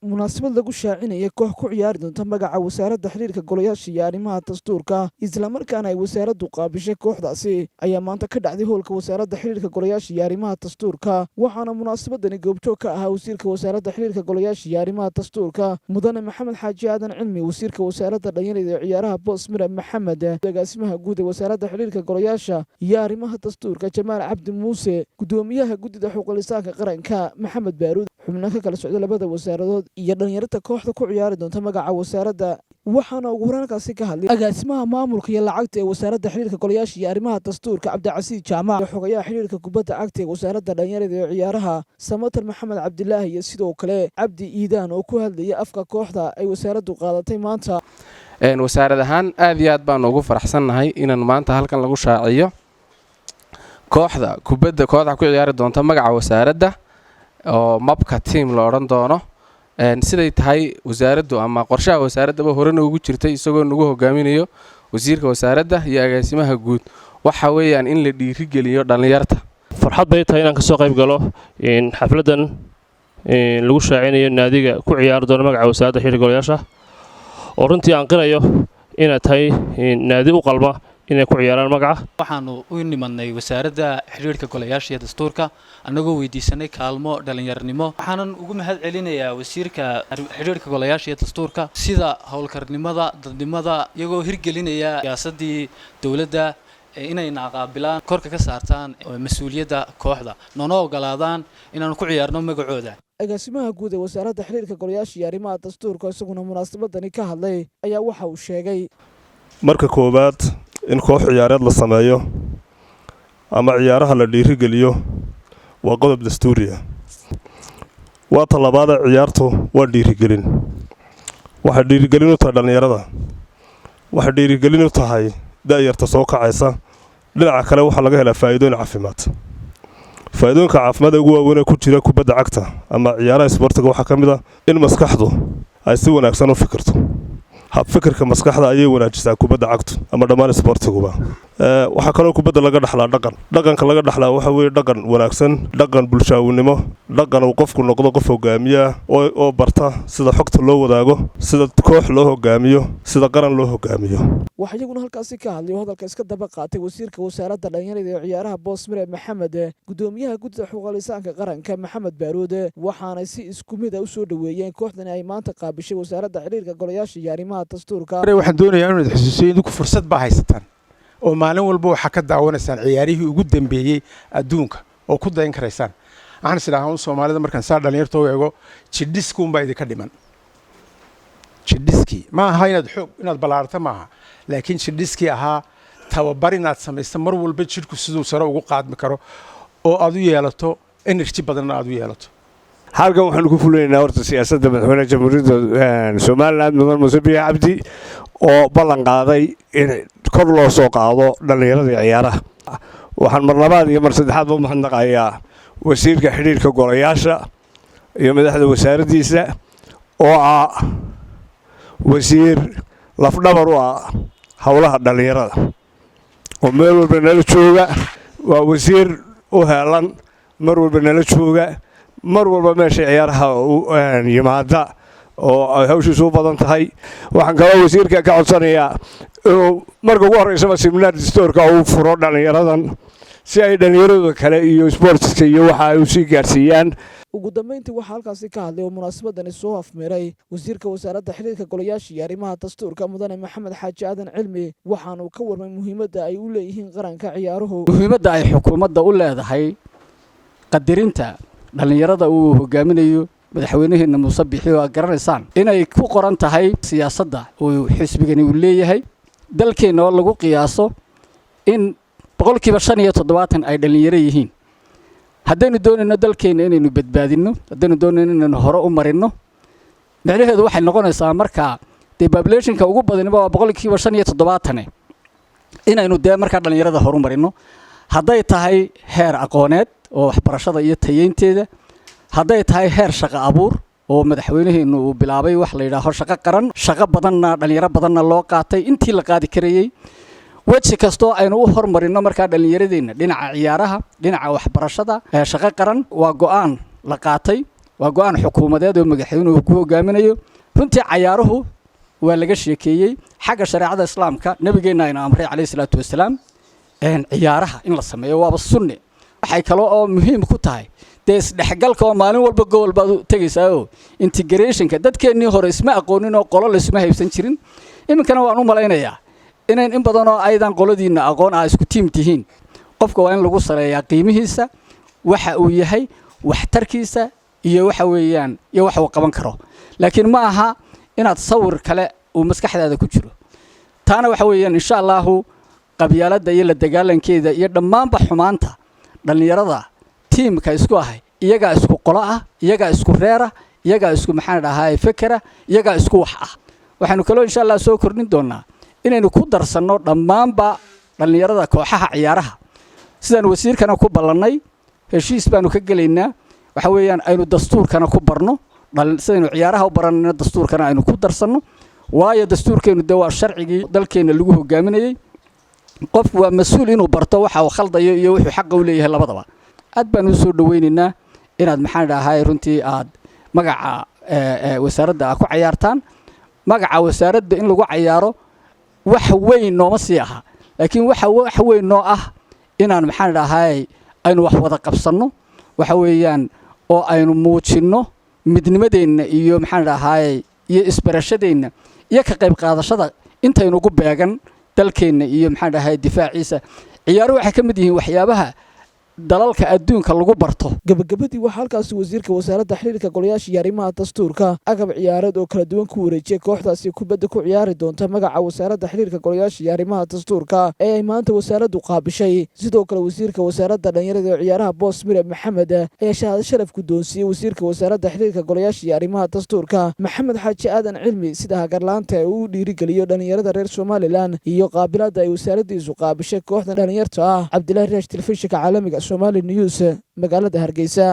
Munaasabad lagu shaacinaya koox ku ciyaari doonta magaca Wasaaradda Xiriirka Golayaasha iyo Arrimaha Dastuurka, islamarkaana ay wasaaraddu qaabishay kooxdaasi, ayaa maanta ka dhacday hoolka Wasaaradda Xiriirka Golayaasha iyo Arrimaha Dastuurka. Waxaana munaasabadani goobjoog ka ahaa wasiirka Wasaaradda Xiriirka Golayaasha iyo Arrimaha Dastuurka, Mudane Maxamed Xaaji Aadan Cilmi, wasiirka Wasaaradda Dhalinyarada ee Ciyaaraha, Boosmire Maxamed, agaasimaha guud ee Wasaaradda Xiriirka Golayaasha iyo Arrimaha Dastuurka, Jamaal Cabdi Muuse, gudoomiyaha Guddida Xuquuqlisaanka Qaranka, Maxamed Baaruud, xubno ka kala socda labada wasaaradood iyo dhalinyarta kooxda ku ciyaari doonta magaca wasaaradda. Waxaana ugu horaan halkaasi ka hadlay agaasimaha maamulka iyo lacagta ee Wasaaradda Xiriirka Golayaasha iyo Arrimaha Dastuurka, Cabdicasiis Jaamac, xogayaha xiriirka kubadda cagta ee Wasaaradda Dhalinyarada iyo Ciyaaraha, Samatar Maxamed Cabdilaahi, iyo sidoo kale Cabdi Iidaan oo ku hadlayay afka kooxda ay wasaaraddu qaadatay maanta. Wasaarad ahaan aad iyo aad baanu ugu faraxsannahay inaan maanta halkan lagu shaaciyo kooxda kubadda, kooxda ku ciyaari doonta magaca wasaaradda oo Mabka Team la odhan doono. Siday tahay wasaaraddu ama qorshaha wasaaraddaba horena ugu jirtay, isagoo nagu hogaaminayo wasiirka wasaaradda iyo agaasimaha guud, waxa weeyaan in la dhiirigeliyo dhallinyarta. Farxad bay tahay inaan kasoo qayb galo xafladdan lagu shaacinayo naadiga ku ciyaari doono magaca Wasaaradda Xiriirka Golayaasha, oo runtii aan qirayo inay tahay naadi u qalma inay ku ciyaaraan magaca. Waxaanu u nimadnay Wasaaradda Xidhiirka Golayaasha iyo Dastuurka annagoo weydiisanay kaalmo dhallinyarnimo. Waxaanan ugu mahad celinayaa wasiirka Xidhiirka Golayaasha iyo Dastuurka sida howlkarnimada, dadnimada, iyagoo hirgelinaya siyaasaddii dowladda, inayna qaabilaan, korka ka saartaan mas-uuliyadda kooxda, noona ogolaadaan inaanu ku ciyaarno magacooda. Agaasimaha guud ee Wasaaradda Xiriirka Golayaasha iyo Arrimaha Dastuurka, isaguna munaasabadani ka hadlay, ayaa waxa uu sheegay: Marka koowaad, in koox ciyaareed la sameeyo ama ciyaaraha la dhiirigeliyo waa qodob dastuuriya. Waa talabaada, ciyaartu waa dhiirigelin. Waxay dhiirigelin u tahay dhallinyarada, waxay dhiirigelin u tahay da'yarta soo kacaysa. Dhinaca kale, waxaa laga helaa faa'iidooyin caafimaad. Faa'iidooyinka caafimaad ee ugu waaweyn ee ku jira kubadda cagta ama ciyaaraha isboortiga waxaa ka mid ah in maskaxdu ay si wanaagsan u fikirto. Fikirka maskaxda ayay wanaajisaa kubadda cagtu ama dhammaan isboortiguba. Waxaa kaloo kubadda laga dhaxlaa dhaqan. Dhaqanka laga dhaxlaa waxa weeye dhaqan wanaagsan, dhaqan bulshaawinimo, dhaqan uu qofku noqdo qof hogaamiyaa oo barta sida xogta loo wadaago, sida koox loo hogaamiyo, sida qaran loo hogaamiyo. Waxaa iyaguna halkaasi ka hadlay oo hadalka iska daba qaatay wasiirka Wasaaradda Dhalinyarada ee Ciyaaraha, Boosmire Maxamed, gudoomiyaha Guddida Xuquuqlisaanka Qaranka, Maxamed Baaruud. Waxaanay si isku mid a u soo dhoweeyeen kooxdani ay maanta qaabishay Wasaaradda Xiriirka Golayaasha iyo Arrimaha Dastuurka. Waxaan doonayaa inaad xusuusiyo, idinku fursad baa haysataan oo maalin walba waxaa ka daawanaysaan ciyaarihii ugu dambeeyey adduunka oo ku dayan karaysaan. Waxaan is idhahaa un Soomaalida markaan saa dhalinyarta u eego, jidhiski unbaa idinka dhiman. Jidhiskii ma aha inaad xoog inaad ballaarto maaha, laakiin jidhiskii ahaa tababar inaad samaysto mar walba, jidhku siduu sare ugu qaadmi karo oo aad u yeelato energy badanna aad u yeelato. Halkan waxaanu ku fulinaynaa horta siyaasadda madaxweynaha Jamhuuriyadda Somaliland, Mudan Muuse Biixi Cabdi, oo ballan qaaday in kor loo soo qaado dhallinyarada ciyaaraha. Waxaan mar labaad iyo mar saddexaadba u mahadnaqayaa wasiirka xidhiirka golayaasha iyo madaxda wasaaraddiisa, oo ah wasiir lafdhabar u ah howlaha dhallinyarada oo meel walba nala jooga. Waa wasiir u heelan, mar walba nala jooga, mar walba meesha ciyaaraha yimaada oo ay hawshiisu u badan tahay. Waxaan kaloo wasiirka ka codsanayaa inuu marka ugu horreysaba seminaar distoorka uu furo dhallinyaradan, si ay dhallinyaradooda kale iyo sportska iyo waxa ay u sii gaarsiiyaan. Ugu dambeyntii, waxaa halkaasi ka hadlay oo munaasabadani soo afmeeray wasiirka Wasaaradda Xiriirka Golayaasha iyo Arrimaha Dastuurka, Mudane Maxamed Xaaji Aadan Cilmi. Waxaanuu ka warmay muhiimadda ay u leeyihiin qaranka ciyaaruhu. Muhiimadda ay xukuumadda u leedahay qadirinta dhallinyarada uu hogaaminayo madaxweynaheenna Muuse Bixi, oo aad garanaysaan inay ku qoran tahay siyaasadda uu xisbigani uu leeyahay, dalkeenna oo lagu qiyaaso in 75% ay dhallinyaro yihiin. Haddaynu doonayno dalkeenna inaynu badbaadinno, haddaynu doonayno inaynu hore u marinno, micnaheedu waxay noqonaysaa markaa dee populationka ugu badaniba waa 75%, inaynu dee markaa dhallinyarada horu marinno, hadday tahay heer aqooneed oo waxbarashada iyo tayeynteeda, hadday tahay heer shaqo abuur oo madaxweynaheennu uu bilaabay wax la yidhaaho shaqo qaran, shaqo badanna dhallinyaro badanna loo qaatay intii la qaadi karayey. Weji kastoo aynu u hormarinno markaa dhallinyaradeenna, dhinaca ciyaaraha, dhinaca waxbarashada, shaqo qaran, waa go'aan la qaatay. Waa go'aan xukuumadeed oo madaxweynuhu ku hogaaminayo. Runtii cayaaruhu waa laga sheekeeyey xagga shareecada Islaamka. Nabigeenna ayna amray, calayhi salaatu wasalaam, ciyaaraha in la sameeyo waaba sunni. Waxay kale oo muhiim ku tahay dee isdhexgalka, oo maalin walba gobol baad u tegaysaa, oo integrationka. Dadkeennii hore isma aqoonin oo qolo laysuma haybsan jirin. Iminkana waan u malaynayaa inayn in badan oo aydan qoladiinna aqoon ah isku tiim tihiin. Qofka waa in lagu saleeyaa qiimihiisa, waxa uu yahay, waxtarkiisa iyo waxa weeyaan iyo waxa uu qaban karo, laakiin ma aha inaad sawir kale uu maskaxdaada ku jiro. Taana waxa weeyaan, insha Allahu, qabyaaladda iyo la dagaalankeeda iyo dhammaanba xumaanta dhallinyarada tiimka isku ahay, iyagaa isku qolo ah, iyagaa isku reera, iyagaa isku, maxaan dhahaa, fekera, iyagaa isku wax ah. Waxaanu kaloo insha Allah soo kordhin doonaa inaynu ku darsanno dhammaanba dhallinyarada kooxaha ciyaaraha, sidaan wasiirkana ku ballannay. Heshiis baanu ka gelaynaa. Waxa weeyaan aynu dastuurkana ku barno, sidaynu ciyaaraha u baranayno dastuurkana aynu ku darsanno, waayo dastuurkeennu de waa sharcigii dalkeenna lagu hogaaminayey. Qofku waa mas-uul inuu barto waxa uu khaldayo iyo wuxuu xaqa u leeyahay labadaba. Aad baan u soo dhaweynaynaa inaad, maxaan dhahay, runtii aad magaca wasaaradda aad ku cayaartaan. Magaca wasaaradda in lagu cayaaro wax weyn nooma sii aha, laakiin waxa wax weyn noo ah inaan, maxaan dhahay, aynu wax wada qabsanno, waxa weeyaan oo aynu muujinno midnimadeenna iyo, maxaan dhahay, iyo isbarashadeenna iyo ka qayb qaadashada intaynu ugu beegan dalkeenna iyo, maxaan dhahay, difaaciisa. Ciyaaruhu waxay ka mid yihiin waxyaabaha dalalka adduunka lagu barto. Gabagabadii, waxaa halkaasi wasiirka wasaaradda xiriirka golayaasha iyo arrimaha dastuurka agab ciyaareed oo kala duwan ku wareejiyey kooxdaasi kubadda ku ciyaari doonta magaca wasaaradda xiriirka golayaasha iyo arrimaha dastuurka ee ay maanta wasaaraddu qaabishay. Sidoo kale, wasiirka wasaaradda dhallinyarada ee ciyaaraha Boos Mire Maxamed ayaa shahaado sharaf guddoonsiiyey wasiirka wasaaradda xiriirka golayaasha iyo arrimaha dastuurka Maxamed Xaaji Aadan Cilmi, sida hagarlaanta ee uu dhiirigeliyo dhallinyarada reer Somaliland iyo qaabilaadda ay wasaaraddiisu qaabishay kooxda dhallinyarta ah. Cabdillahi Raash, telefishinka caalamiga Somali News, magaalada Hargeysa.